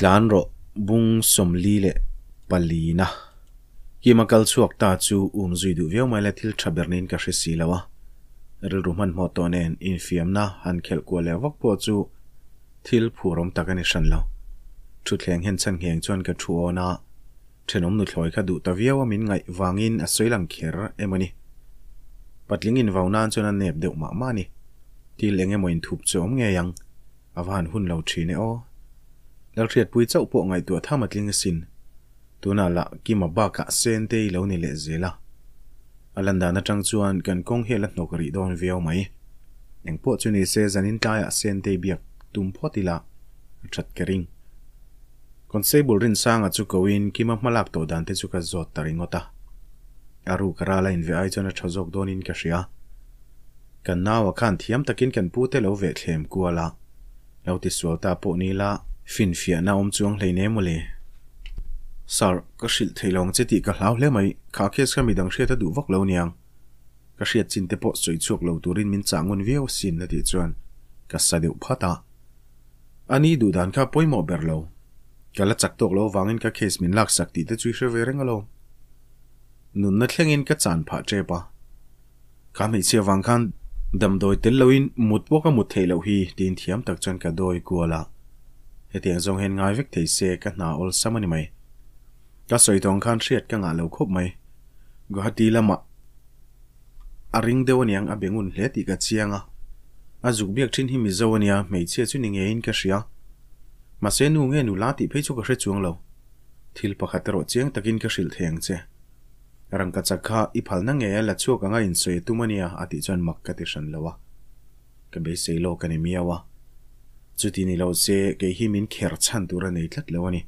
Tlan rawh bung 44 na. Kima kal chhuak ta chu um zui duh viau mai la thil tha ber niin ka hre si lo a. Rilru hmanhmawh tawh nen infiamna han khelh kual leh vak pawh chu thil phurawm tak a ni hran lo. Thutthleng hen chhan ngheng chuan ka thu awn a, thenawm nuthlawi kha duh ta viau a min ngaih vangin a sawi lang kher emaw ni. Patling invau nan chuan a nep deuh mah mah a ni. Thil eng emaw inthup chu a awm ngei ang. A va han hun lo thin e aw. Lalhriatpui chauh pawh ngaihtuah tham a tling asin. Tunah lah Kima bakah Sentei lo ni leh zel a. A lan dan atang chuan kan kawng hi a la hnawk rih dawn viau mai. Eng pawh chu ni se zanin tlaiah Sentei biak tum phawt ila a that ka ring. Constable Rinsanga chu koin Kima hmalak tawh dan te chu ka zawt ta ringawt a. A ruk a ral a inve ai chuan a tha zawk dawnin ka hria. Kan naua khan thiam takin kan pute lo veh thlem kual a, lo ti sual ta pawh ni la, finfiahna awm chuang hlei ne mawle. Sir, ka hrilh thei lo ang che tih ka hlau hle mai, kha case kha midang hriat a duh vak lo niang. Ka hriat chin te pawh sawi chhuak lo turin min chah ngun viau asin a tih chuan ka sa deuh phat a. A ni duh dan kha pawimawh ber lo. Ka la chak tawk lo avangin ka case min laksak tih te chu i hre ve reng alawm. Nunna thlengin ka chan phah tep a. Ka hmeichhia vang khan damdawi tel loin mut pawh ka mut theih loh hi tiin thiam tak chuan ka dawi kual a. Hetiang zawng hian ngai vek thei se ka hna awlsam a ni mai. Ka sawi tawng khan hriat ka ngah lo khawp mai. Guwahati lamah a ring deuh aniang a be ngun hle tih ka chiang a. A zuk biak thin hi Mizo ania hmeichhia chu ni ngeiin ka hria. Mahse nu nge nula tih phei chu ka hre chuang lo. Thil pakhat erawh chiang takin ka hrilh thei ang che. Rangkachak kha i phalna ngei a la chhuak anga insawi a tum a nia a tih chuan mak ka ti hran lo a. Ka beisei lawk a ni miau a. Chuti ni lo se kei hi min kher chhan tur a nei tlat lo a ni.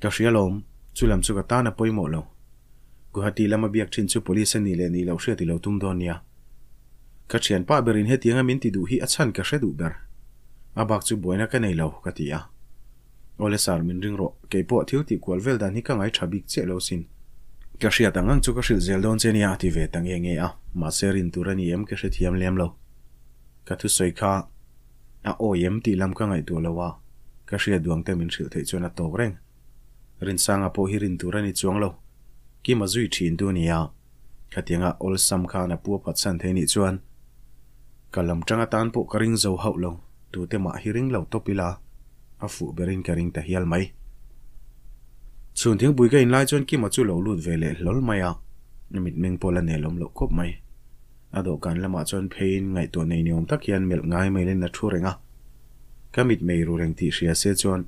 Ka hria lawm, chu lam chu ka tan a pawimawh lo. Guwahati lama biak thin chu police a nih leh nih loh hriat i lo tum dawn nia. Ka thianpa berin hetianga min ti duh hi a chhan ka hre duh ber. A bak chu buaina ka nei lo, ka ti a. Awle sir, min ring rawh. Kei pawh thil tih kual vel dan hi ka ngai tha bik chiah lo sin. Ka hriat ang ang chu ka hrilh zel dawn che nia a ti ve ta nge nge a, mahse rin tur a ni em ka hrethiam lem lo. Ka thusawi kha a awi em tih lam ka ngaihtuah lo a, ka hriat duang te min hrilh theih chuan a tawk reng. Rinsanga pawh hi rin tur a ni chuang lo. Kima zui thin tu a ni a, khatianga awlsam khan a pu a phatsan thei nih chuan ka lam tang atan pawh ka ring zo hauh lo. Tute mah hi ring lo tawp ila a fuh berin ka ring ta hial mai. Chhun thingpui ka inlai chuan Kima chu lo lut ve leh hlawl mai a, a mitmeng pawh la nelawm loh khawp mai. A dawhkan lamah chuan pheiin ngaihtuah nei ni awm tak hian melh ngai mailin a thu reng a. Ka mitmei ru reng tih hria se chuan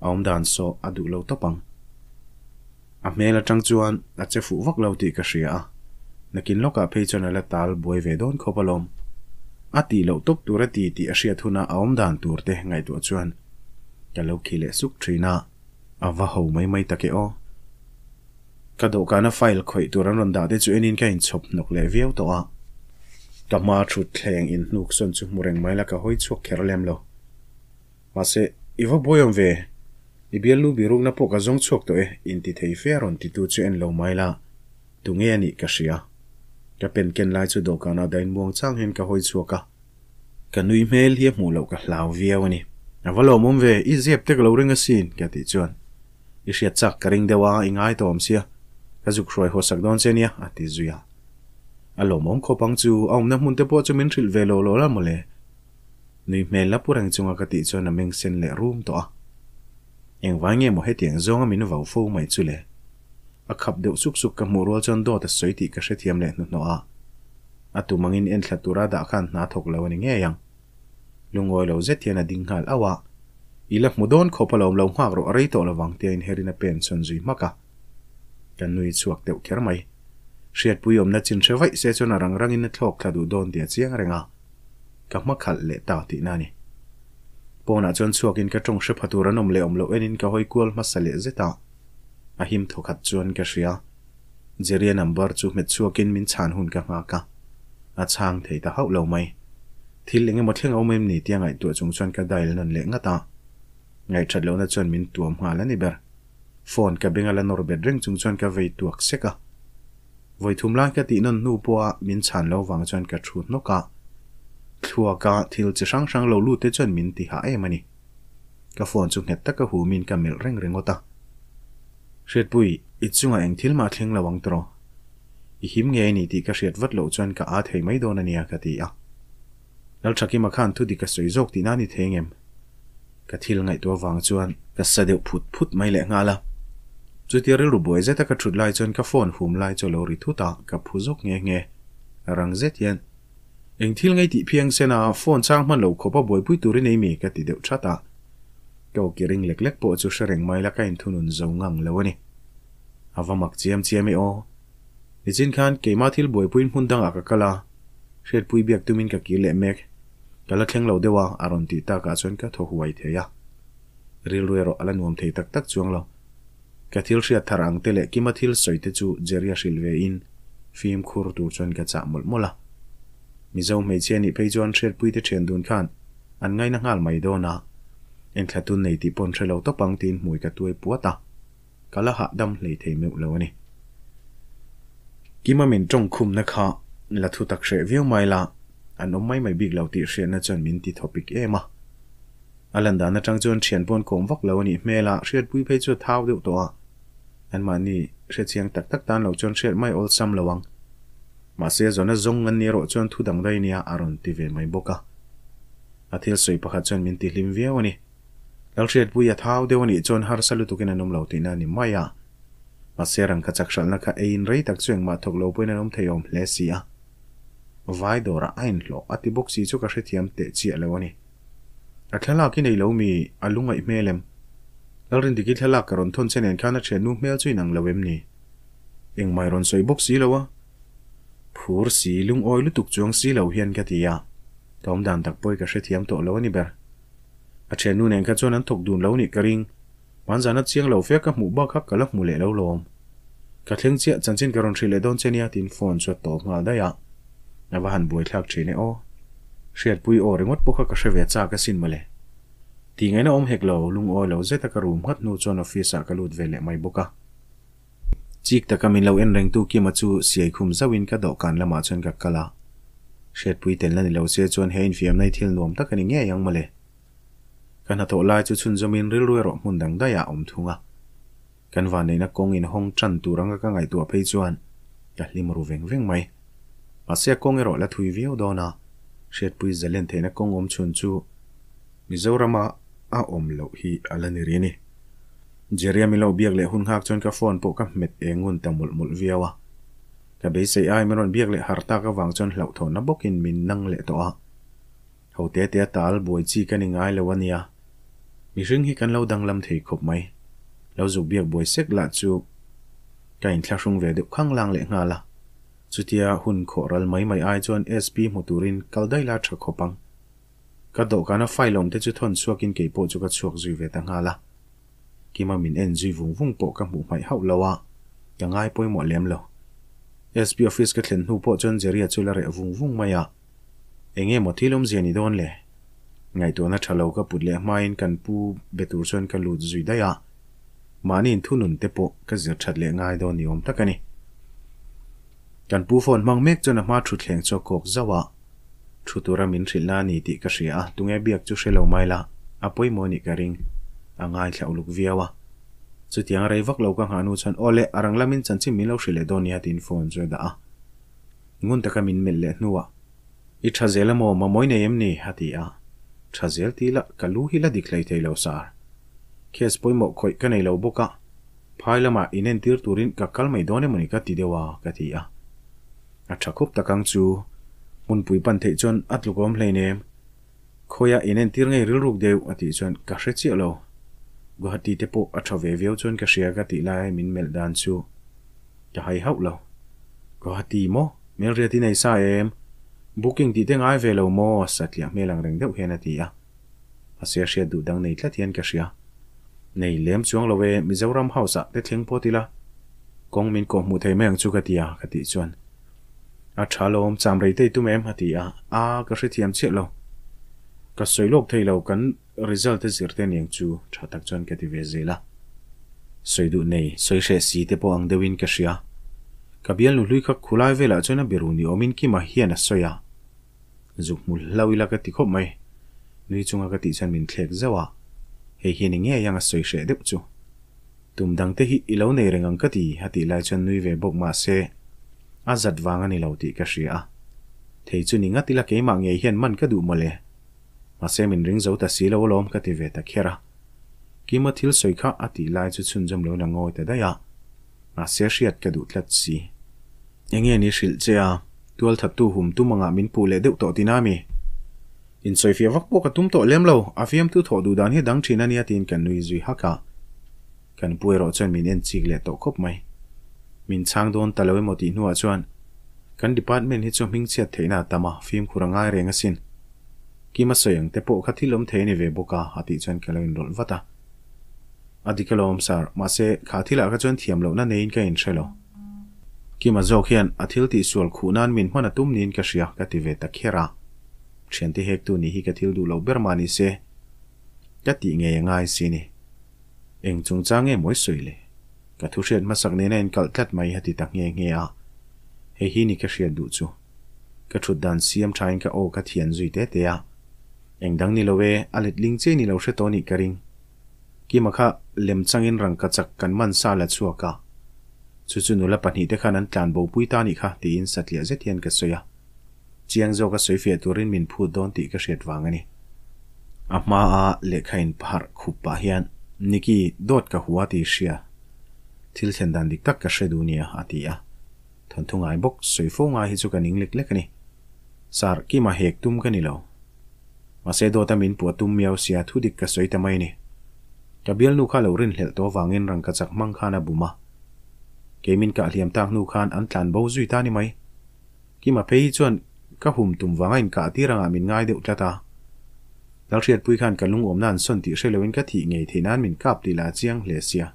a awmdan saw a duh lo tawp ang. A hmel atang chuan a che fuh vak lo tih ka hria a, nakin lawkah phei chuan a la tal buai ve dawn khawp alawm. A tih loh tawp tur a ti tih a hriat huna a awm dan tur te ngaihtuah chuan ka lo khi leh suk thin a, a va ho mai mai tak e aw. Ka dawhkana file khawih tur an rawn dah te chu enin ka inchhawp hnawk leh viau tawh a, ka hma thut thleng inhnuk sawn chu hmu reng mai la ka hawi chhuak kher lem lo. Mahse, i va buai awm ve. I bialnu birukna pawh ka zawng chhuak tawh e, inti thei fe a rawn titu chu en lo mai la, tunge a nih ka hria. Ka pen ken lai chu dawhkanah dain muang chang hian ka hawi chhuak a. Ka nui hmel hi a hmuh loh ka hlau viau a ni. A va lawmawm ve, i zep te ka lo ring asin, ka tih chuan. I hriat chak ka ring deuh a, i ngai tawh awm sia. Ka zuk hruai haw sak dawn che nia, a ti zui a. A lawmawm khawp ang chu, a awmna hmun te pawh chu min hrilh ve lo lo la mawle. Nui hmel la pu reng chunga ka tih chuan a meng sen leh rum tawh a. Engvai nge maw hetiang zawnga min vau fo mai chu le? A khap deuh suk suk ka hmuh rual chuan dawt a sawi tih ka hrethiam leh hnuhnawh a. A tum angin enthla tura dah khan hna thawk lo a ni ngei ang. Lungawi lo zet hian a ding nghal auh a. I la hmu dawn khawp alawm lo nghak rawh a rei tawh lovang tia inherin a pen chhawn zui hmak a. Ka nui chhuak deuh kher mai. Hriatpui awmna chin hre vaih se chuan a rang rangin a thlawk thla duh dawn tih a chiang reng a. Ka hma khalh leh ta tihna a ni. Pawnah chuan chhuakin ka tawng hre pha tur an awm leh awm loh enin ka hawi kual hmasa leh zet a. A him thaw khat chuan ka hria. Jerry-a number chu hmet chhuakin min chhan hun ka nghak a. A chhang thei ta hauh lo mai. Thil eng emaw thleng a awm em ni tia ngaihtuah chung chuan ka dial nawn leh ngat a. Ngaihthat lohna chuan min tuam nghal a ni ber. Phone ka beng a la nawr bet reng chung chuan ka vei tuak sek a. Vawi thum lai ka tih nawn hnu pawha min chhan lo vang chuan ka thu hnawk a. Thluaka thil chi hrang hrang lo lut te chuan min ti hah em a ni. Ka phone chu nghet taka humin ka melh reng ringawt a. Hriatpui, i chungah eng thil mah thleng lo ang tawh. I him ngei a ni tih ka hriat vat loh chuan ka aa thei mai dawn a nia ka ti a. Lalthakima khan thu dik a sawi zawk tihna a ni thei ngem? Ka thil ngaihtuah vang chuan ka sa deuh phut phut mai leh nghal a. Chutia rilru buai zeta ka thut lai chuan ka phone hum lai chu a lo ri thut a, ka phu zawk nghe nghe. Rang zet hian, Eng thil ngei tih phiang sen a, phone chang hman lo khawpa buaipui turin ei mi? ka ti deuh that a. Ka awki ring lek lek pawh chu hre reng mai la ka inthunun zo ngang lo a ni. A va mak chiam chiam e aw. Nichin khan keimah thil buaipuiin hmun dangah ka kal a, hriatpui biak tumin ka kir leh mek. Ka la thleng lo deuh a, a rawn tih takah chuan ka thaw huai thei a. Rilru erawh a la nuam thei tak tak chuang lo. Ka thil hriat thar ang te leh Kima thil sawi te chu Jerry a hrilh ve in fimkhur tur chuan ka chah mawlh mawlh a. Mizo hmeichhia nih phei chuan hriatpui te thian dun khan an ngaina nghal mai dawn a, enthla tun nei tih pawn hre lo tawp ang tiin hmui ka tuai puat a. Ka la hahdam hlei thei meuh lo a ni. Kima min tawng khumna kha la thu tak hreh viau mai la, an awm mai mai bik lo tih hriatna chuan min ti thawpik em a. A lan dan atang chuan thian pawn kawm vak lo a nih hmel a, hriatpui phei chu a thau deuh tawh a. Anmahni hrechiang tak tak tan lo chuan hriat mai awlsam lo ang. Mahse zawna zawng an ni erawh chuan thu dang daih nia a rawn ti ve mai bawk a. A thil sawi pakhat chuan min ti hlim viau a ni. Lalhriatpui a thau deuh a nih chuan harsa lutukin an awm lo tihna a ni mai a. Mahse rangka chak hralhna kha eiin rei tak chu engmah thawk lo pawhin an awm thei awm hle si a. Vai dawrah a inhlawh a ti bawk si chu ka hrethiam teh chiah lo a ni. A thlalak i nei lo mi a lungaih hmel em? Lalrindiki thlalak ka rawn thawn che nen khan a thiannu hmel chu inang lo em ni? Engmah i rawn sawi bawk si lo a. Phur si lungawi lutuk chuang si lo hian ka ti a. Ka awmdan tak pawh i ka hrethiam tawh lo a ni ber. A thiannu nen kha chuan an thawk dun lo nih ka ring. Hmanzana chiang lo fe ka hmuh bak kha ka la hmu leh lo lawm. Ka thleng chiah chanchin ka rawn hrilh leh dawn che nia tiin phone chu a tawp nghal daih a. A va han buaithlak thin e aw. Hriatpui aw ringawt pawh kha ka hre ve chak asin mawle. Tih ngaihna awm hek lo, lungawi lo zeta ka room nghat hnu chuan office ah ka lut ve leh mai bawk a. Chik taka min lo en rengtu Kima chu siai khum zauhin ka dawhkan lamah chuan ka kal a. Hriatpui telna ni lo se chuan he infiamna hi thil nuam tak a ni ngei ang mawle. Ka hnathawh lai chu chhunzawmin rilru erawh hmun dang daih ah a awm thung a. Kan vanneihna kawng inhawng tan tur anga ka ngaihtuah phei chuan ka hlim ru veng veng mai. Mahse a kawng erawh la thui viau dawn a, hriatpui zalen theihna kawng awm chhun chu Mizorama a awm loh hi a la ni rih a ni. Jerry-a min lo biak leh hun nghak chuan ka phone pawh ka hmet eng ngun ta mawlh mawlh viau a. Ka beisei ai min rawn biak leh har tak avang chuan hlauhthawnna bawkin min nang leh tawh a. Ho te te a tal buai chi ka ni ngai lo a nia. Mihring hi kan lo danglam thei khawp mai. Lo zuk biak buai sek lah chu ka inthlahrung ve deuh khang lang leh nghal a. Chutia hun khawh ral mai mai ai chuan SP hmu turin kal daih la tha khawp ang. Ka dawhkana file awm te chu thawn chhuakin kei pawh chu ka chhuak zui ve ta nghal a. Kima min en zui vung vung pawh ka hmuh hmaih hauh lo a, ka ngai pawimawh lem lo. SP office ka thlen hnu pawh chuan Jerry-a chu la reh vung vung mai a. Enge maw thil awmzia ni dawn le? Ngaihtuahna tha lo ka put leh hmain kan pu be tur chuan ka lut zui daih a. Mahni inthunun te pawh ka zir that leh ngai dawn ni awm tak a ni. Kan pu phone hmang mek chuan a hma thutthleng chu a kawk zauh a. Thu tura min hrilhna a ni tih ka hria a, tunge biak chu hre lo mai la, a pawimawh nih ka ring. A ngaithla uluk viau a. Chutiang a rei vak lo ka nghah hnu chuan aw le, a rang lamin chanchin min lo hrilh leh dawn nia tiin phone chu a dah a. Ngun taka min melh leh hnuah, I tha zel amaw, mamawi nei em ni? a ti a. Tha zel ti la, ka lu hi la dik hlei thei lo sar. Case pawimawh khawih ka nei lo bawk a, phai lamah inentir turin ka kal mai dawn emawni ka ti deuh a, ka ti a. A tha khup tak ang chu, hmunpui pan theih chuan a tluk awm hleinem. Khawiah inentir ngei rilruk deuh a tih chuan ka hre chiah lo. Guwahati te pawh a tha ve viau chuan ka hria ka tih lai min melh dan chu ka hai hauh lo. Guwahati maw? Hmelriat i nei sa em? Booking tih te ngai ve lo maw? Satliah hmel ang reng deuh hian a ti a. Mahse a hriat duh dang nei tlat hian ka hria. Nei lem chuang lo e, Mizoram House ah te thleng pawt ila. Kawng min kawh hmuh thei mai ang chu ka ti a, ka tih chuan. A tha lawm, cham rei tei tum em? a ti a. A, ka hrethiam chiah lo. Ka sawi lawk thei lo, kan result te zir te aniang chu tha tak chuan ka ti ve zel a. Sawi duh nei, sawi hreh si te pawh ang deuhin ka hria. Ka bialnu hlui kha khulai velah chuan a biru ni awmin Kima hian a sawi a. Zuk hmu hlau ila ka ti khawp mai. Nui chunga ka tih chuan min thlek zauh a. Hei hi ni ngei ang a sawi hreh deuh chu. Tum dang te hi i lo nei reng ang ka ti, a tih lai chuan nui ve bawk mah se, a zat vang a ni lo tih ka hria a. Thei chu ni ngat ila keimah ngei hian man ka duh mawle. Mahse min ring zo ta si lo alawm ka ti ve ta kher a. Kima thil sawi kha a tih lai chu chhunzawm loin a ngawi ta daih a. Mahse hriat ka duh tlat si. Enge ni hrilh che a, tualthattu hum tum angah min puh leh deuh tawh tina mi? Insawifiah vak pawh ka tum tawh lem lo, a fiamtu thawh duh dan hi dang thin a nia tiin ka nui zui hak a. Kan pu erawh chuan min en chik leh tawh khawp mai. Min chhang dawn ta lo emaw tih hnuah chuan kan department hi chu hmingchhiat theihna a tam a, fimkhur a ngai reng asin. Kima sawi ang te pawh kha thil awm thei a ni ve bawk a, a tih chuan ka lo inrawlh vat a. A dik alawm sir, mahse kha thilah kha chuan thiam lohna neiin ka inhre lo. Kima zawk hian a thil tihsual khuh nan min hman a tum niin ka hria ka ti ve ta kher a. Thiante hektu nih hi ka thil duh loh ber mah ni se, ka tih ngei a ngai si ni. Eng chungchang nge mawi sawi le? Ka thu hriat hmasak nena inkalh tlat mai a ti ta nghe nghe a. Hei hi ni ka hriat duh chu. Ka thut dan siam thain ka aw ka thian zui te te a. Eng dang ni lo e, a letling che ni lo hre tawh nih ka ring. Kima kha lem changin rangka chak kan man sa la chhuak a. Chu chu nula pahnihte khan an tlan bopui ta nih kha tiin satliah zet hian ka sawi a. Chiang zawka sawi fiah turin min phut dawn tih ka hriat vang a ni. A hmaa lehkha in pharh khup pah hian, Niki, dawt ka hua tih hria. Thil thlen dan dik tak ka hre duh nia, a ti a. Thawnthu ngai bawk, sawi fo ngai hi chu ka ning lek lek a ni. Sir, Kima hek tum ka ni lo. Mahse dawta min puah tum miau sia thu dik ka sawi ta mai a ni. Ka bialnu kha lo rinhlelh tawh avangin rangka chak hmang khan a bum a. Kei min kah hliam tak hnu khan an tlan bo zui ta ni mai. Kima phei hi chuan ka hum tum vanga inkah tir angah min ngai deuh tlat a. Lalhriatpui khan ka lungawmna an sawn tih hre loin ka thih ngei theih nan min kap tih lah a chiang hle sia.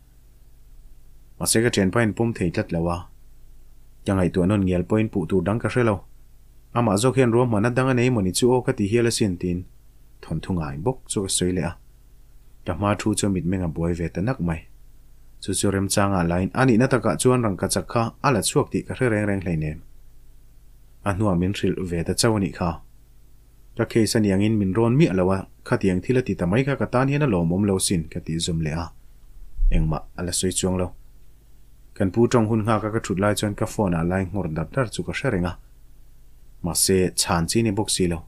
Mahse ka thianpa in pawm thei tlat lo a. Ka ngaihtuah nawn ngial pawhin puh tur dang ka hre lo. Amah zawk hian ruahmanna dang a nei mawni chu aw ka ti hial asin tiin thawnthu ngai bawk chu ka sawi leh a. Ka hma thu chu mitmeng a buai ve ta nak mai. Chu chu remchangah lain a nihna takah chuan rangka chak kha a la chhuak tih ka hre reng reng hleinem. A hnuah min hrilh ve ta chauh a nih kha. Ka case a niangin min rawn miah lo a, khatiang thil a ti ta mai kha ka tan hian a lawmawm lo sin ka tih zawm leh a. Engmah a la sawi chuang lo. Kan pu tawng hun nghaka ka thut lai chuan ka phone ah lai nghawr dar dar chu ka hre reng a. Mahse, chhan chi ni bawk si lo.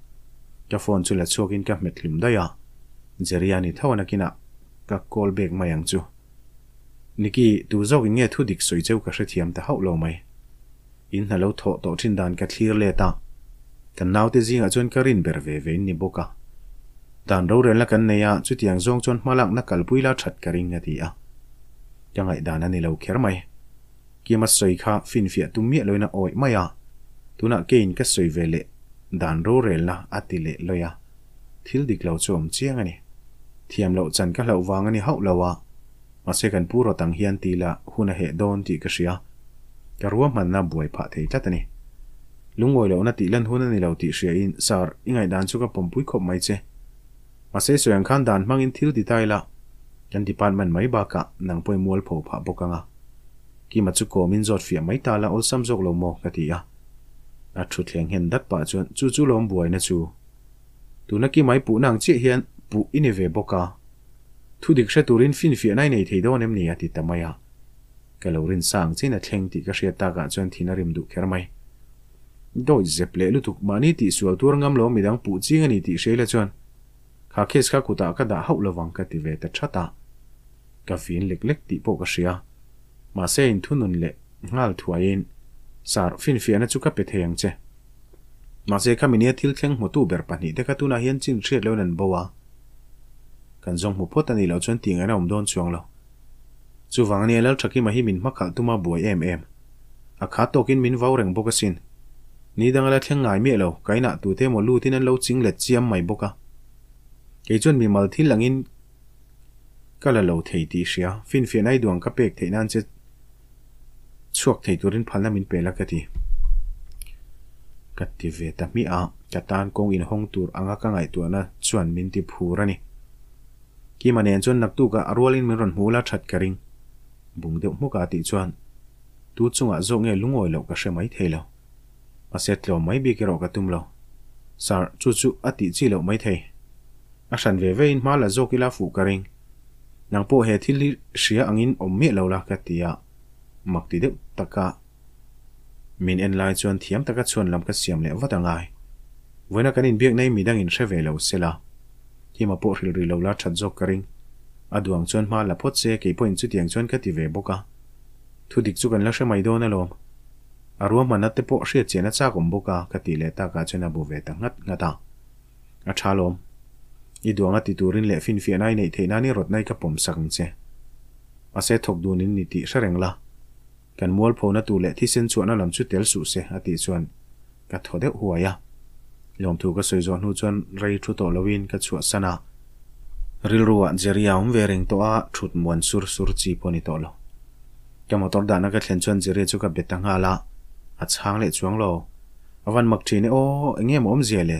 Ka phone chu la chhuakin ka hmet hlum daih a. Jerry-a ni tho a nakinah ka call back mai ang chu. Niki, tu zawkin nge thu dik sawi cheu ka hrethiam ta hauh lo mai. In hna lo thawh tawh thin dan ka thlir let a, kan naute zingah chuan ka rin ber ve ve in ni bawk a. Dan rorelna kan nei a, chutiang zawng chuan hmalakna kalpui la that ka ring a ti a. Ka ngaihdan a ni lo kher mai. Kima sawi kha finfiah tum miah loin a awih mai a, tunah keiin ka sawi ve leh dan rorelna a ti leh lawi a, thil dik lo chu awm chiang a ni. Thiam loh chan ka hlauh vang a ni hauh lo a. Mahse kan pu rawt ang hian ti la hun a heh dawn tih ka hria. Ka ruahmanna buai phah thei tlat a ni. Lungawi lohna tih lan hun a ni lo tih hria in, Sir, i ngaihdan chu ka pawmpui khawp mai che. Mahse sawi ang khan dan hmangin thil ti ta ila, kan department mai bakah nang pawhin mualpho phah bawk ang a. Kima chu kawmin zawt fiah mai ta la awlsam zawk lo maw ka ti a. A thutthleng nghen dat pah chuan chu chu lawm buaina chu. Tuna Kima i puhna ang chiah hian puh i ni ve bawk a. Thu dik hre turin finfiahna i nei thei dawn em ni? a ti ta mai a. Ka lo rin sang chin a thleng tih ka hriat takah chuan thin a rim duh kher mai. Dawih zep leh lutuk mahni tihsual tur ngam lo midang puh ching a ni tih hria ila chuan kha case kha kutah ka dah hauh lovang ka ti ve ta that a. Ka vin lek lek tih pawh ka hria. Mahse inthunun leh nghal thuaiin Sir, finfiahna chu ka pe thei ang che. Mahse khami nia thil thleng hmutu ber pahnihte kha tunah hian chin hriat loin an bo a. Kan zawng hmu phawt a nih loh chuan tih ngaihna awm dawn chuang lo. Chuvang ania Lalthakima hi min hmakhalh tuma buai em em. A kha tawkin min vau reng bawk asin. Ni dang a la thleng ngai miah lo, ka inah tute emaw lutin an lo ching let chiam mai bawk a. Kei chuan mimal thil angin ka la lo thei tih hria, finfiahna i duang ka pek theih nan che chhuak thei turin phalna min pe la ka ti. Ka ti ve ta hmiah a, ka tan kawng inhawng tur anga ka ngaihtuahna chuan min ti phur a ni. Kima nen chuan naktukah a rualin min rawn hmu la that ka ring. Bung deuh hmuk a tih chuan tu chungah zawk nge lungawi loh ka hre mai thei lo. Mahse tlawm mai bik erawh ka tum lo. Sir, chu chu a tih chi loh mai thei. A hran ve vein hma la zawk ila fuh ka ring. Nang pawh he thil hi hria angin awm miah lo la ka ti a, mak ti deuh taka min en lai chuan thiam taka chhuan lam ka siam leh vat a ngai. Vawiina kan inbiak nei midang in hre ve lo sela, Kima pawh hrilh rih lo la that zawk ka ring. A duang chuan hma la phawt se kei pawhin chutiang chuan ka ti ve bawk a. Thu dik chu kan la hre mai dawn alawm. A ruahmanna te pawh hriat chian a chak awm bawk a ka tih leh takah chuan a bu ve ta nghat nghat a. A tha lawm. I duang a ti turin leh finfiahna i neih theih nan i rawtna i ka pawm sak ang che. Mahse thawk dun in ni tih hre reng la. Kan mualphona tur leh thisen chhuahna lam chu tel suh se a tih chuan ka thaw deuh huai a. Lawmthu ka sawi zawh hnu chuan rei thu tawh loin ka chhuahsan a. Rilruah Jerry a awm ve reng tawh a, thut muan sur sur chi pawh a ni tawh lo. Ka motor dahna ka thlen chuan Jerry chu ka bet ta nghal a, a chhang leh chuang lo. A van mak thin e aw, eng nge maw awmzia le?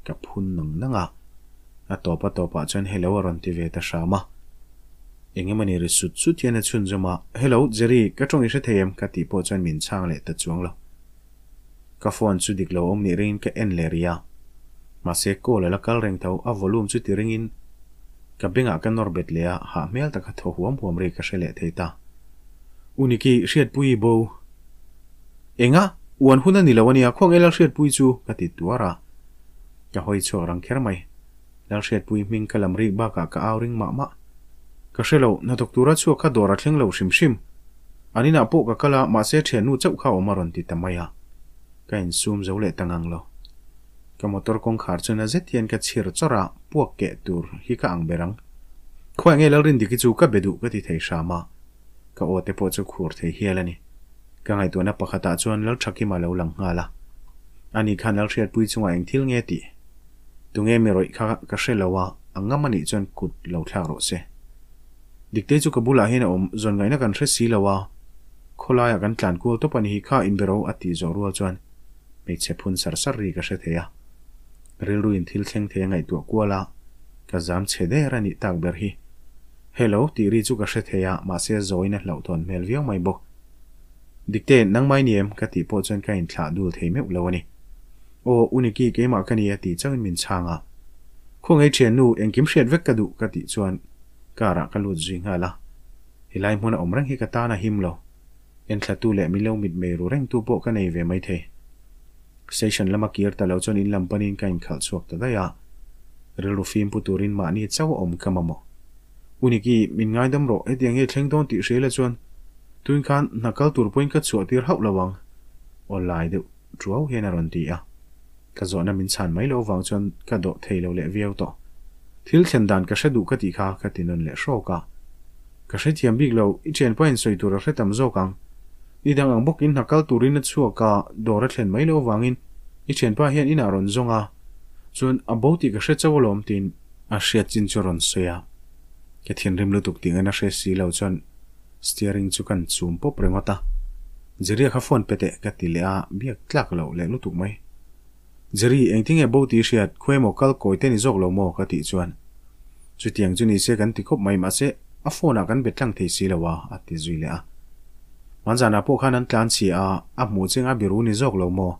Ka phun nang nang a. A tawp a tawpah chuan hello a rawn ti ve ta hram a. Eng emaw ni ri sut sut hian a chhunzawm a, Hello, Jerry, ka tawng i hre thei em? Ka tih pawh chuan min chhang leh ta chuang lo. Ka phone chu dik lo awm nih ringin ka en leh rih a. Mahse call a la kal reng tho, a volume chu ti ringin ka bengah ka nawr bet leh a, hah hmel taka thaw huam huam ri ka hre leh thei ta. U Niki, Hriatpui i bo. Enga? Uan hun a ni lo ania, khawnge Lalhriatpui chu? ka ti tuar a. Ka hawi chhuak rang kher mai. Lalhriatpui hming ka lam rik bakah ka au ring mah mah. Ka hre lo, hnathawk tura chhuak kha dawr a thleng lo hrim hrim. An inah pawh ka kal a, mahse thiannu chauh kha awm a rawn ti ta mai a. Ka insum zo leh ta ngang lo. Ka motor kawngkhar chu na zet hian ka chhir chawrh a, puak keh tur hi ka ang ber ang. Khawiah nge Lalrindiki chu ka be duh ka ti thei hram a. Ka aw te pawh chu khur thei hial a ni. Ka ngaihtuahna pakhatah chuan Lalthakima lo lang nghal a. Ani khan Lalhriatpui chungah eng thil nge tih? Tunge mi rawih kha ka hre lo a, a ngam a nih chuan kut lo thlak rawh se. Diktei chu ka bulah hian a awm, zawn ngaihna kan hre si lo a, khawlaiah kan tlan kual tawp a ni hi kha inbero a tih zawh rual chuan hmeichhe phun sar sar ri ka hre thei a. Rilruin thil thleng thei a ngaihtuah kual a, ka zam chhe der a nih tak ber hi. Hello tih ri chu ka hre thei a, mahse zawiin a hlauhthawn hmel viau mai bawk. Dikte, nangmai ni em? ka tih pawh chuan ka inthlah dul thei meuh lo a ni. Aw, u Niki, keimah ka ni a tih chauhin min chhang a. Khawngaih thiannu, engkim hriat vek ka duh ka tih chuan car ah ka lut zui nghal a. Helai hmun a awm reng hi ka tan a him lo. Enthlatu leh min lo mitmei ru rengtu pawh ka nei ve maithei. Station lama kir ta lo chuan in lam panin ka inkhalh chhuak ta daih a. Rilru fim pu turin mahni chauh a awm ka mamawh. U Niki, min ngaidam rawh, hetiang hi thleng dawn tih hria ila chuan tuin khan hna kal tur pawhin ka chhuah tir hauh lo ang. Aw lai deuh. Ṭuau hian a rawn ti a. Ka zawhna min chhan mai loh vang chuan ka dawh thei lo leh viau tawh. Thil thlen dan ka hre duh ka tih kha ka ti nawn leh hrawk a. Ka hrethiam bik lo, i ṭhianpa in sawi tur a hre tam zawk ang. Ni dang ang bawkin hna kal turin a chhuak a, dawr a thlen mai loh vangin i ṭhianpa hian inah rawn zawng a, chuan a bo tih ka hre chauh alawm tiin a hriat chin chu a rawn sawi a. Ka thinrim lutuk tih ngaina hre si lo chuan Steering chu kan chum pawp ringawt a, Jerry-a kha phone pe teh ka ti leh a, biak tlak loh leh lutuk mai. Jerry, engtin nge bo tih hriat, khawi emaw kal kawi te ni zawk lo maw? ka tih chuan, Chutiang chu ni se kan ti khawp mai, mahse a phone ah kan be tlang thei si lo a, a ti zui leh a. Hmanzanah pawh khan an tlan chhia a, a hmuh cheng a biru ni zawk lo maw?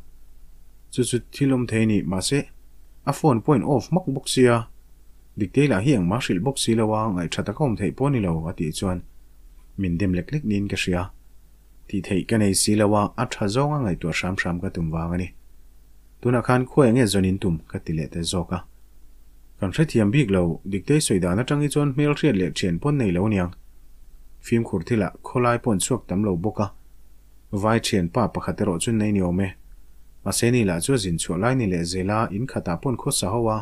Chu chu thil awm thei ni, mahse a phone pawh in off hmak bawk sia. Diktei lah hi engmah hrilh bawk si lo a, ngaihṭha taka awm theih pawh ni lo, a tih chuan min dem lek lek niin ka hria. Tih theih ka nei si lo a, a ṭha zawnga ngaihtuah hram hram ka tum vang a ni. Tunah khan khuai enge zawn in tum? ka ti leh ta zawk a. Kan hrethiam bik lo, Diktei sawi dan aṭang hi chuan hmel hriat leh ṭhian pawn nei lo aniang. Fimkhur thilah khawlai pawh an chhuak tam lo bawk a, vai ṭhian pa pakhat erawh chu nei ni awm e. Mahse ni lah chu a zin chhuah lai ni leh zel a, in khatah pawh an khawsa ho a.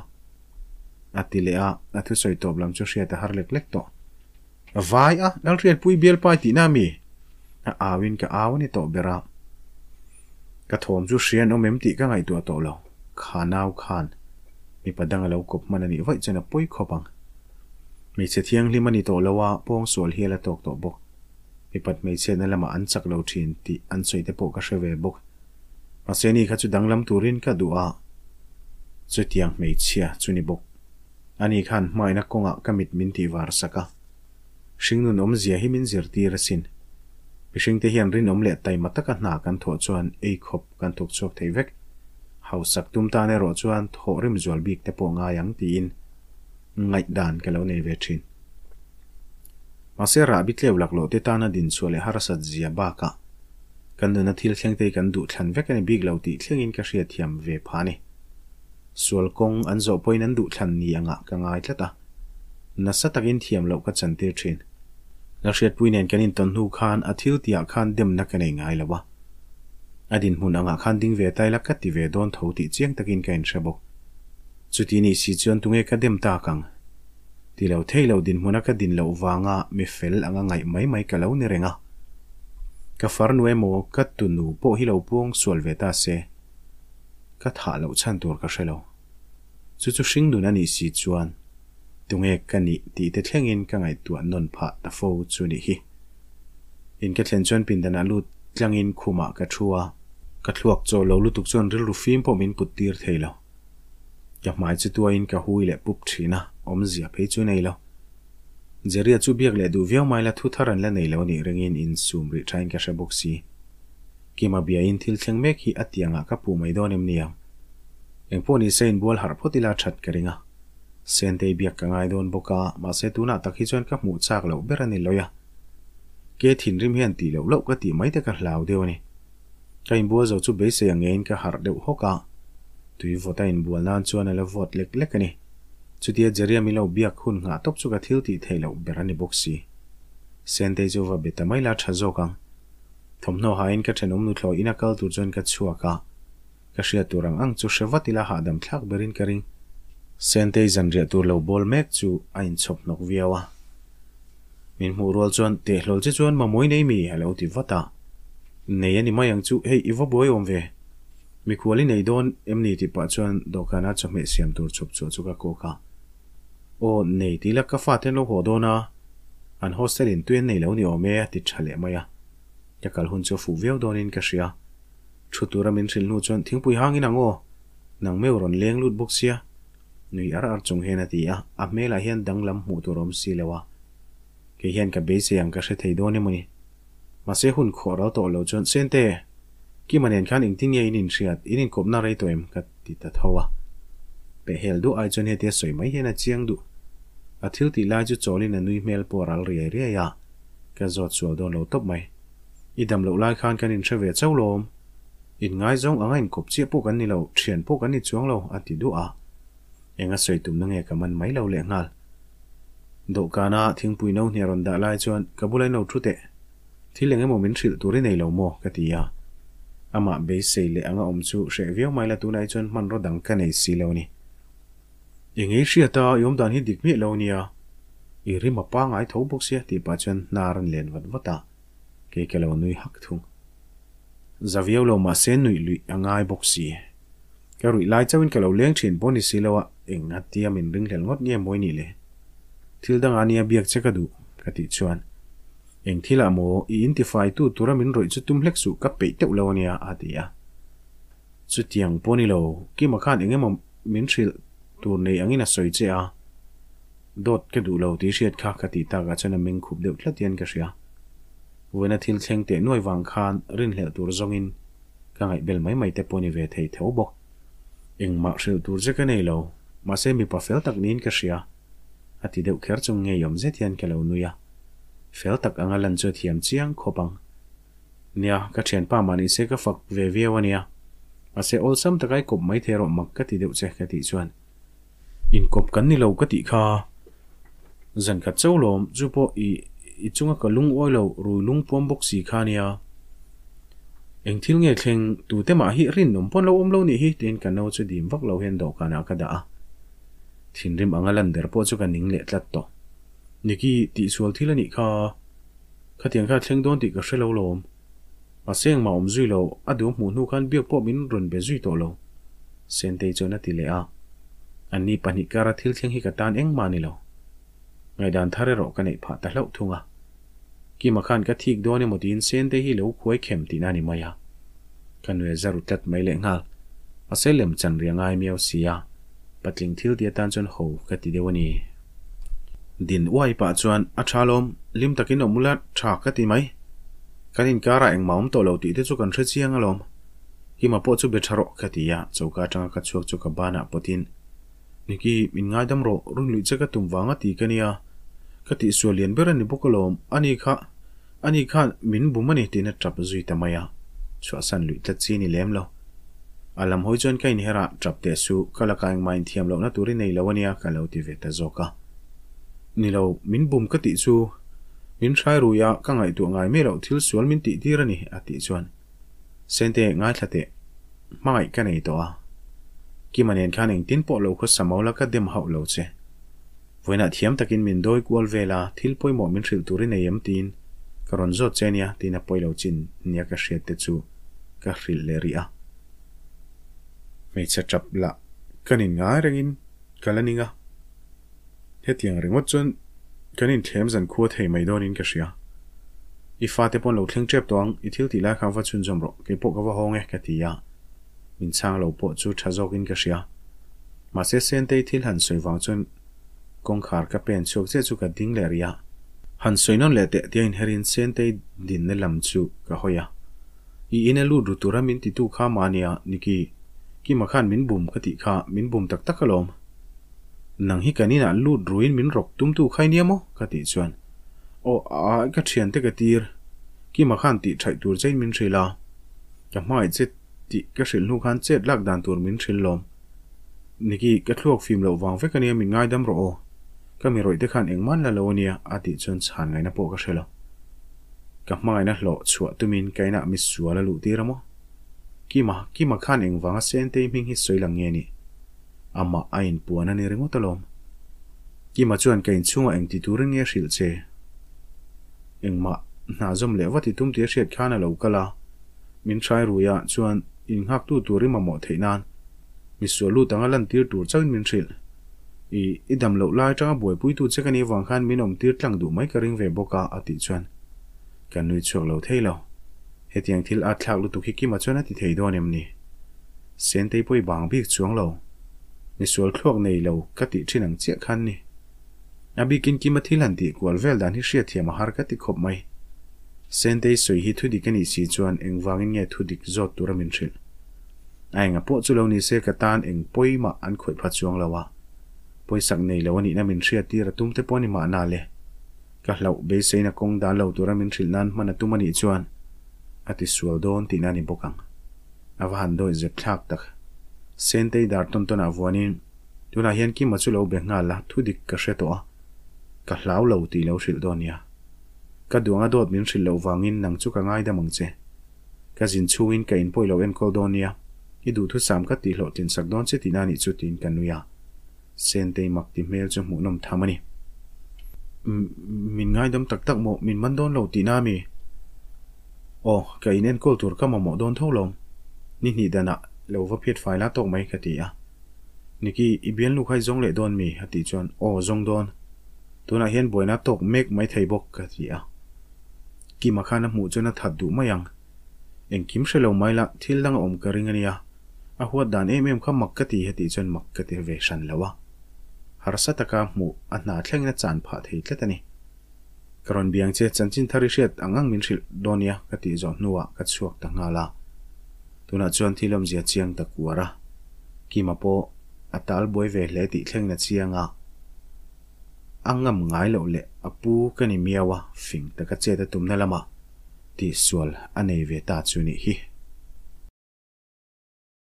A ti leh a, a thusawi tawp lam chu hriat a har lek lek tawh. Vai a, Lalhriatpui bialpai tihna a mi? A auin ka au a ni tawh ber a. Ka thawm chu hria an awm em tih ka ngaihtuah tawh lo. Kha nau khan mipa dang a lo kawp hman a nih vaih chuan a pawi khawp ang. Hmeichhe thianghlim a ni tawh lo a, pawngsual hial a tawk tawh bawk. Mipat hmeichhiatna lamah an chak lo thin tih an sawi te pawh ka hre ve bawk. Mahse ni kha chu danglam turin ka duh a, chutiang hmeichhia chu ni bawk. Ani khan hmaina kawngah ka mit min tih var sak a, hringnun awmzia hi min zirtir asin. Mihringte hian rinawm leh taima taka hna kan thawh chuan ei khawp kan thawk chhuak thei vek. Hausak tum tan erawh chuan thawh rim zual bik te pawh ngai ang tiin ngaihdan ka lo nei ve thin. Mahse rahbi tleu laklawh te tana din chhuah leh harsat zia bakah kan nuna thil thleng te hi kan duh thlan vek a ni bik lo tih thlengin ka hriatthiam ve phah a ni. Sual kawng an zawh pawhin an duh thlan ni angah ka ngai tlat a, nasa takin thiam loh ka chantir thin. Lalhriatpui nen kan intawn hnu khan a thil tihah khan demna ka nei ngai lo a, a dinhmun angah khan ding ve ta ila ka ti ve dawn tho tih chiang takin ka inhre bawk. Chuti nih si chuan tunge ka dem tak ang? Ti lo thei lo dinhmuna ka din loh vanga mi fel anga ngaih mai mai ka lo ni reng a. Ka farnu emaw ka tunu pawh hi lo puang sual ve ta se, ka thah loh chhan tur ka hre lo. Chu chu hringnun a nih si chuan tunge ka nih tih te thlengin ka ngaihtuah nawn phah ta fo chu nih hi. In ka thlen chuan pindanah lut tlangin khumah ka thu a, ka thluak chaw lo lutuk chuan rilru fim pawh min put tir thei lo. Ka hmai chu tuaiin ka hui leh pup thin a, awmzia phei chu nei lo. Jeria chu biak leh duh viau mai la thu thar an la nei lo anih ringin insum rih thain ka hre bawk si. Kima biain thil thleng mek hi a tiangah ka puh mai dawn em ni ang? Engpawh ni se inbual harh phawt ila that ka ring a. Sentei biak ka ngai dawn bawk a, mahse tunah tak hi chuan ka hmuh chak loh ber a ni lawi a. Ke thinrim hian tih loh loh ka tih mai te ka hlau deuh a ni. Ka inbual zo chu beisei ang ngeiin ka harh deuh hawk a, tui vawt a inbual nan chuan a la vawt lek lek a ni. Chutia Jeria min lo biak hun nghah tawp chu ka thil tih theih loh ber a ni bawk si. Sentei chu va be ta mai la tha zawk ang. Thawmhnaw hain ka thenawm nuthlawi ina kal tur chuan ka chhuak a, ka hriat tur ang ang chu hre vat ila hahdam thlak berin ka ring. Sentei zanriah tur lo bawl mek chu a inchhawp hnawk viau a. Min hmuh rual chuan tehlawl che chuan mamawi nei mi a lo ti vat a. Nei a ni mai ang chu, hei i va buai awm ve. Mikhual i nei dawn em ni tih pah chuan dawhkana chawhmeh siam tur chhawp chhuah chu ka kawk a. Aw, nei ti la ka fate an lo haw dawn a, an hostel in tui an nei lo ni awm e a ti tha leh mai a. Ka kal hun chu a fuh viau dawnin ka hria. Thu tura min hrilh hnu chuan thingpui hangin ang aw, nang meu rawn leng lut bawk sia. Nui ar ar chung hian a ti a, a hmelah hian danglam hmuh tur a awm si lo a. Kei hian ka beisei ang ka hre thei dawn emaw ni. Mahse hun khawh ral tawh lo chuan, Sente, Kima nen khan engtin nge in inhriat, in inkawpna rei tawh em? ka ti ta tho a. Pehhel duh ai chuan hetia sawi mai hian a chiang duh. A thil tih lai chu chawlin a nui hmel pawh a ral riai riai a, ka zawt sual dawn lo tawp mai. I dam loh lai khan kan inhre ve chauh lawm. Inngaizawng anga inkawp chiah pawh kan ni lo, thian pawh kan ni chuang lo, a ti duah a. Eng a sawi tumna nge ka man mai lo lehnghal. Dawhkana thingpui no hniah rawn dah lai chuan ka bula in lo thu teh. Thil eng emaw min hrilh tur i nei lo maw? ka ti a. Amah beisei leh anga awm chu hreh viau mai la tunah hi chuan hmanraw dang ka nei si lo a ni. Eng ei hriat a, i awmdan hi dik miah lo a nia. I rim a pangai tho bawk sia tih pah chuan hnar an len vat vat a. Kei ka lo nui hak thung. Za viau lo mahse nuih luih a ngai bawk si. Ka ruih lai chauhin ka lo leng thin pawh ni si lo a, eng a tia min ringhlel ngawt nge mawi nih le? Thil dangah nia biak che ka duh, ka tih chuan. Eng thilah maw i intifai tu tura min rawih chu tum hlek suh ka peih teuh lo ania, a ti a. Chutiang pawh ni lo, Kima khan eng emaw min hrilh tur nei angin a sawi che a. Dawt ka duh lo tih hriat kha ka tih takah chuan a meng khup deuh tlat hian ka hria. Vawiina thil thleng teh nuai vang khan rinhlelh tur zawngin ka ngaihbel mai mai te pawh ni ve thei tho bawk. Engmah hrilh tur che ka nei lo, mahse mipa fel tak niin ka hria. A ti deuh kher chung ngeiawm zet hian ka lo nui a. Fel tak anga lan chu a thiam chiang khawp ang. Nia, ka thianpa mah nise ka fak ve viau a nia. Mahse awlsam taka i kawp mai thei erawh mak ka ti deuh che ka tih chuan. Inkawp kan ni lo ka tih kha. Zan khat chauh lawm, chu pawh i i chunga ka lungawi lo rui lungpuam bawk si kha nia. Eng thil nge thleng, tute mah hi rinawm pawn lo awm lo nih hi tiin ka no chu dim vak lo hian dawhkanah ka dah a. Thinrim anga lan der pawh chu ka ning leh tlat tawh. Niki, tihsual thil a nih kha. Khatiang kha thleng dawn tih ka hre lo lawm. Mahse engmah awm zui lo, a duh hmuh hnu khan biak pawh min rawn be zui tawh lo. Sentei chuan a ti leh a. Anni pahnih kara thil thleng hi ka tan engmah a ni lo. Ngaihdan thar erawh ka neih phah ta hlauh thung a. Kima khan ka thik dawn emaw tiin Sentei hi lo khuai khem tihna a ni mai a. Ka nue za ru tlat mai lehnghal. Mahse lem chan ri a ngai miau si a, patling thil ti atan chuan ho ka ti deuh a ni. Din uai pah chuan a tha lawm, hlim takin awm ula tha ka ti mai. Kan inkarah engmah awm tawh lo tih te chu kan hre chiang alawm. Kima pawh chu be tha rawh ka ti a, choka atanga ka chhuak chu ka banah pawtin, Niki, min ngaidam rawh, run luih che ka tum vang a ti ka nia. Ka tihsual lian ber a ni bawk alawm, ani kha, ani khan min bum a ni tiin a tap zui ta mai a, chhuahsan luih tlat chi a ni lem lo. A lam hawi chuan ka inher a, tap teh suh, ka lakah engmah inthiam lohna tur i nei lo a nia ka lo ti ve ta zawk a. Ni lo, min bum ka tih chu min hrai rui a, ka ngaihtuah ngai miah loh thil sual min tih tir a ni a tih chuan Sente ngaithla teh, hmangaih ka nei tawh a. Kima nen khan engtin pawh lo khawsa mo la ka dem hauh lo che. Vawiinah thiam takin min dawi kual vel a, thil pawimawh min hrilh tur i nei em tiin ka rawn zawt che nia tiin a pawi lo chin nia ka hriat te chu ka hrilh leh rih a. Hmeichhe tap lah ka nin ngai rengin ka la ning a, hetiang ringawt chuan kan inthlem zan khua thei mai dawnin ka hria. I fate pawh an lo thleng tep tawh ang, i thil tih lai kha va chhunzawm rawh, keipawh ka va hawng e ka ti a. Min chhang lo pawh chu tha zawkin ka hria. Mahse Sentei thil han sawi vang chuan kawngkhar ka pen chhuak chiah chu ka ding leh rih a. Han sawi nawn leh teh tia inherin Sentei dinna lam chu ka hawi a. I in a lut ru tura min titu kha mahnia Niki, Kima khan min bum ka tih kha min bum tak tak alawm. Nang hi kan inah lut ruin min rawk tumtu kha i nia maw? ka tih chuan Aw a ka thiante ka tir, Kima khan tih thaih tur chein min hrilh a. Ka hmangaih che tih ka hrilh hnu khan chet lak dan tur min hrilh lawm. Niki, ka thluak fim loh vang vek ania min ngaidam rawh aw. Ka mi rawih te khan engmah la lo ania a tih chuan chhan ngaihna pawh ka hre lo. Ka hmangaihna hlawh chhuah tumin ka inah mi sual a luh tir a maw? Kima, Kima khan engvanga Sentei hming hi sawi lang nge nih? Amah a inpuan a ni ringawt alawm. Kima chuan ka inchhungah engti turin nge hrilh che? Engmah hna zawm leh vat i tum tih a hriat khan a lo kal a. Min hrai rui a, chuan innghaktu tur i mamawh theih nan mi sual lut anga lantir tur chauhin min hrilh. I, i dam loh lai atanga buaipuitu che ka nih avang khan min awmtir tlang duh mai ka ring ve bawk a, a tih chuan ka nui chhuak lo thei lo. Hetiang thil at thlak lutuk hi Kima chuan a ti thei dawn em ni? Sentei pawh i bang bik chuang lo. Mi sual thluak nei lo ka tih thin ang chiah khan ni. A bikin Kima thil han tih kual vel dan hi hriatthiam a har ka ti khawp mai. Sentei sawi hi thudik a nih si chuan engvangin nge thudik zawt tura min hrilh? A enga pawh chu lo ni se ka tan eng pawimah an khawih pha chuang lo a. Pawisak nei lo a nihna min hriattir a tum te pawh a ni mahna le. Ka hlauh beiseina kawng dan lo tura min hrilh nan hman a tum a nih chuan a ti sual dawn tihna a ni bawk ang. A va han dawih zep thlak tak. Sentei dar tawn tawnah vuanin tunah hian Kima chu lo be nghal la, thudik ka hre tawh a, ka hlau lo tih lo hrilh dawn nia. Ka duang a dawt min hrilh loh vangin nang chu ka ngaidam ang che. Ka zin chhungin ka inpawih lo enkawl dawn nia, i duhthusam ka tih hlawhtlin sak dawn che tihna anih chu tiin ka nui a. Sentei mak ti hmel chu hmuhnawm tham a ni. Min ngaidam tak tak maw? Min man dawn lo tihna a mi? Aw, ka in enkawl tur ka mamawh dawn tho lawm. Ni hnih danah lo va phiat fai la tawk mai ka ti a. Niki, i bialnu kha i zawng leh dawn mi? a tih chuan, Aw, zawng dawn. Tunah hian buaina tawk mek mai thei bawk ka ti a. Kima khan a hmuh chuan a that duh mai ang. Engkim hre lo mai la, thil dang a awm ka ring a nia. A huat dan em em kha mak ka ti hetih chuan mak ka ti ve hran lo a. Harsa taka hmuh a hna thlengin a chan phah thei tlat a ni. Ka rawn biang che, chanchin thar i hriat ang ang min hrilh dawn nia ka tih zawh hnuah ka chhuak ta nghal a. Tunah chuan thil awmzia chiang ta kuar a. Kima pawh a tal buai ve hle tih thlengin a chiang a. A ngam ngai loh leh a pu ka ni miau a, fing taka chet a tumna lamah tihsual a nei ve ta chu nih hi.